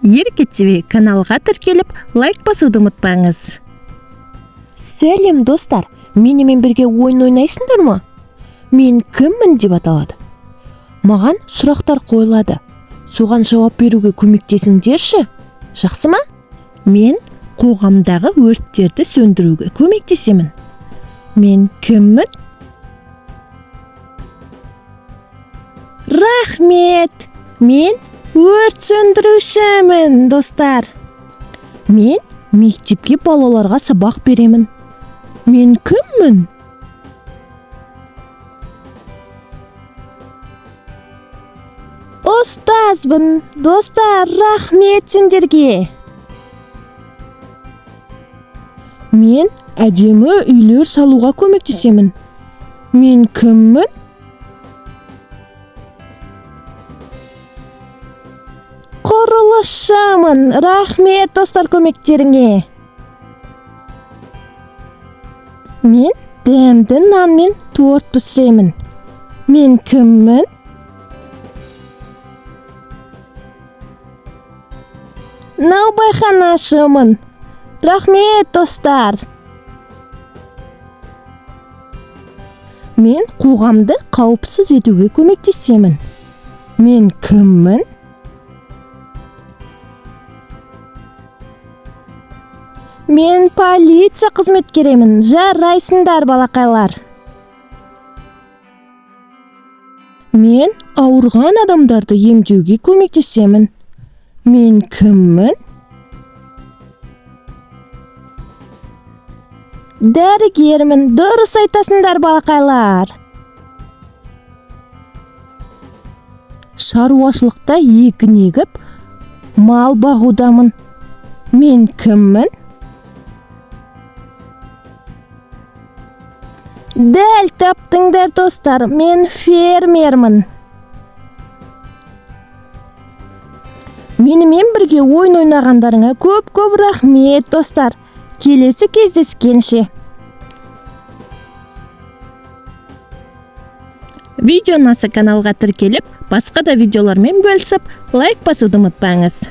Ерке ТВ каналға тіркеліп, лайк басуды ұмытпаңыз. Сәлем, достар! Менімен бірге ойын ойнайсыңдар ма? Мен кіммін деп аталады. Маған сұрақтар қойылады. Соған жауап беруге көмектесіңдерші. Жақсы ма? Мен қоғамдағы өрттерді сөндіруге көмектесемін. Мен кіммін? Рахмет! Мен өрт сөндірушімін, достар. Мен мектепке балаларға сабақ беремін. Мен кіммін? Ұстазбын, достар, рахмет сендерге. Мен әдемі үйлер салуға көмектесемін. Мен кіммін? Құрылысшымын. Рахмет, достар, көмектеріңе. Мен дәмді нан мен торт пісіремін. Мен кіммін? Наубайханашымын. Рахмет, достар. Мен қоғамды қауіпсіз етуге көмектесемін. Мен кіммін? Мен полиция қызметкерімін. Жарайсыңдар, балақайлар. Мен ауырған адамдарды емдеуге көмектесемін. Мен кіммін? Дәрігермін. Дұрыс айтасыңдар, балақайлар. Шаруашылықта егін егіп, мал бағудамын. Мен кіммін? Дәл таптыңдар, достар. Мен фермермін. Менімен бірге ойын ойнағандарыңа көп-көп рахмет, достар. Келесі кездескенше. Видео ұнаса, каналға тіркеліп, басқа да видеолармен бөлісіп, лайк басуды ұмытпаңыз.